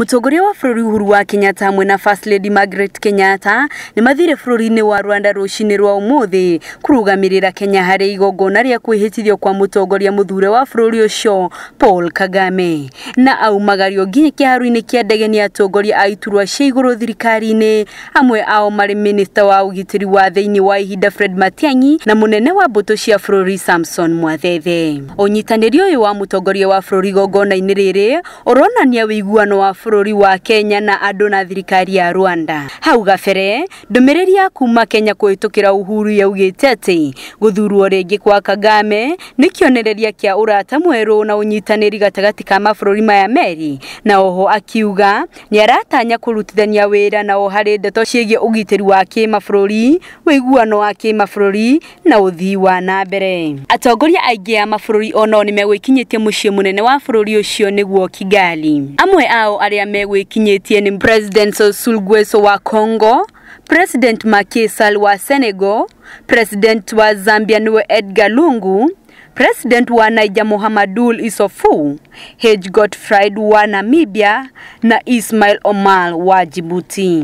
Mũtongoria wa bũrũri Uhuru wa Kenyatta hamwe na First Lady Margaret Kenyatta nĩ mathire bũrũri-inĩ wa Rwanda rũcinĩ rwa ũmũthĩ kũrũgamĩrĩra Kenya harĩ igongona rĩa kwĩhĩtithio kwa mũtongoria mũthure wa bũrũri ũcio Paul Kagame. Na aumagario nginya kĩharo-inĩ kĩa ndege nĩ atongoria a iturwa cia igũrũ thirikari-inĩ, amwe ao marĩ minista wa ũgitĩri wa thĩinĩ wa ihinda Fred Matiang'i na mũnene wa mbũtũ cia bũrũri Samson Mwathethe. Ũnyitanĩri ũyũ wa mũtongoria wa bũrũri igongona-inĩ rĩrĩ ũronania ũiguano wa bũrũri wa Kenya na andũ na thirikari ya Rwanda. Hau gabere ndũmĩrĩri ya kuma Kenya kũhĩtũkĩra Uhuru yaugĩte atĩ gũthurwo rĩngĩ kwa Kagame nĩ kĩonereria kĩa ũrata mwerũ na ũnyitanĩri gatagatĩ ka mabũrũri maya merĩ, na oho akiuga nĩ aratanya kũrutithania wĩra nao harĩ ndeto ciĩgiĩ ũgitĩri wa kĩmabũrũri, ũiguano wa kĩmabũrũri na ũthii wa na mbere. Atongoria aingĩ a mabũrũri onao nĩ megwĩkinyĩtie mũciĩ mũnene wa bũrũri ũcio nĩguo Kigali. Amwe ao arĩa megwĩkinyĩtie nĩ President Sassou Nguesso wa Congo, President Macky Sall wa Senegal, President wa Zambia niwe Edgar Lungu, President wa Niger Mohamadou Issoufou, H. Gottfried wa Namibia na Ismail Omar wa Djibouti.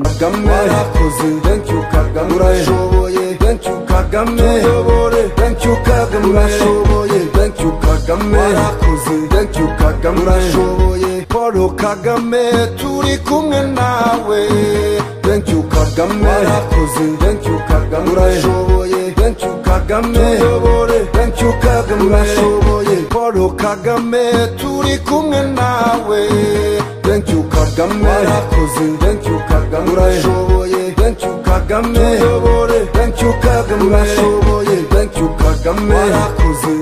Paul Kagame turi kumwe nawe. Thank you Kagame, thank you Kagame, urashoboye. Thank you Kagame, thank you Kagame, urashoboye. Paul Kagame turi kumwe nawe. Thank you Kagame, thank you Kagame, urashoboye. Thank you Kagame, thank you Kagame, urashoboye. Thank you Kagame,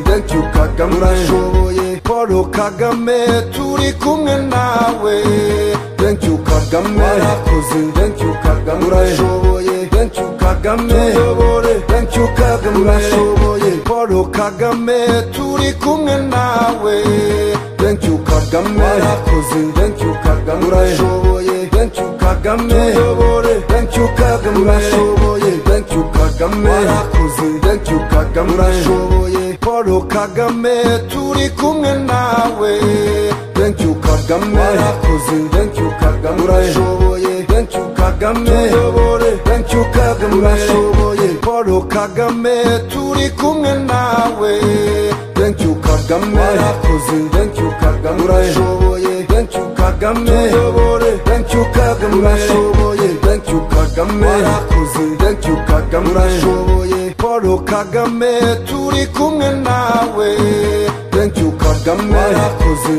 thank you Kagame, urashoboye. Paul Kagame turi kumwe nawe. Thank you Kagame, thank you Kagame, urashoboye. Thank you Kagame, thank you Kagame, urashoboye. Paul Kagame turi kumwe nawe. Thank you Kagame, thank you Kagame, urashoboye. Thank you Kagame, thank you Kagame, urashoboye. Thank you Kagame, thank you Kagame, urashoboye. Paul Kagame turi kumwe nawe. Thank you Kagame, thank you Kagame, urashoboye. Thank you Kagame, thank you Kagame, urashoboye. Paul Kagame turi kumwe nawe. Thank you Kagame, thank you Kagame, urashoboye. Thank you Kagame, thank you Kagame, urashoboye. Thank you Kagame, thank you Kagame, urashoboye. Paul Kagame turi kumwe nawe. Thank you Kagame,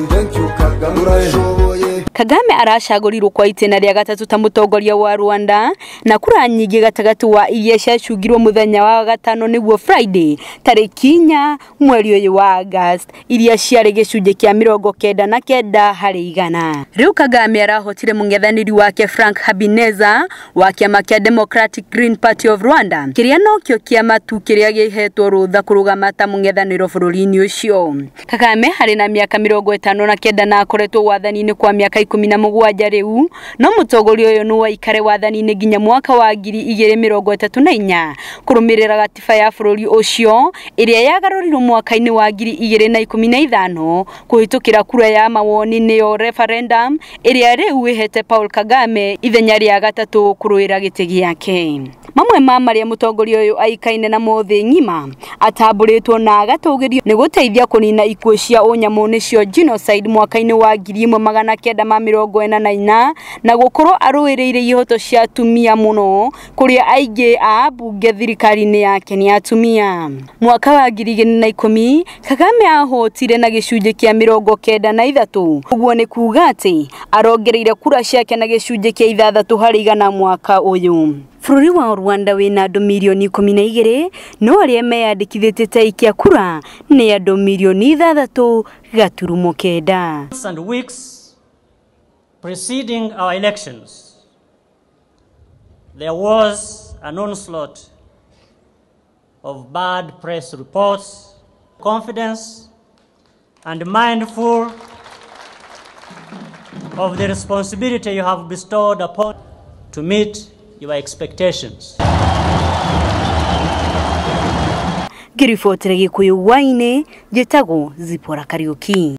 thank you Kagame, urashoboye. Kagame aracagũrirwo kwa itĩna rĩa gatatũ ta mũtongoria wa Rwanda na kura nyingĩ gatagatĩ wa iria ciacungirwo mũthenya wa gatano nĩguo Friday tarĩki 4 mweri ũyũ wa August iria ciarĩ gĩcunjĩ kĩa 99 harĩ igana. Rĩu Kagame arahotire mũng'ethanĩri wake Frank Habineza wa kĩama kĩa Democratic Green Party of Rwanda kĩrĩa nokĩo kĩama tu kĩrĩa gĩhetwo rũtha kũrũgama ta mũng'ethanĩro bũrũri-inĩ ũcio. Kagame harĩ na mĩaka 59 na akoretwo wathani-inĩ kwa mĩaka 17 rĩu, no mũtongoria ũyũ no aikare wathani-inĩ nginya mwaka wa 2034 kũrũmĩrĩra gatiba ya bũrũri ũcio ĩrĩa yagarũrirwo mwaka-inĩ wa 2015 kũhĩtũkĩra kura ya mawoni nĩyo referendum ĩrĩa rĩu ĩhete Paul Kagame ithenya rĩa gatatũ kũrũĩra gĩtĩ gĩake. Mamwe ma marĩa mũtongoria ũyũ aikaine namo thĩ ng'ima atambũrĩtwo na agatũgĩrio nĩ gũteithia kũnina ikuũ cia ũnyamũ nĩcio genocide mwaka-inĩ wa 1944 na gũkorwo arũĩrĩire ihoto cia atumia mũno kũrĩa aingĩ a ambunge thirikari-inĩ yake nĩ atumia. Mwaka wa 2010 Kagame ahotire na gĩcunjĩ kĩa 93, ũguo nĩ kuuga atĩ arongereire kura ciake na gĩcunjĩ kĩa 6 harĩ igana mwaka ũyũ. Bũrũri wa Rwanda wĩna andũ mirioni 12 no arĩa meyandĩkithĩtie ta aikia kura nĩ andũ mirioni 6.9. And weeks preceding our elections, there was an onslaught of bad press reports, confidence, and mindful of the responsibility you have bestowed upon to meet your expectations. Ngĩribotera Gĩkũyũ Wainĩ, njĩtagwo Zipporah Kariũki.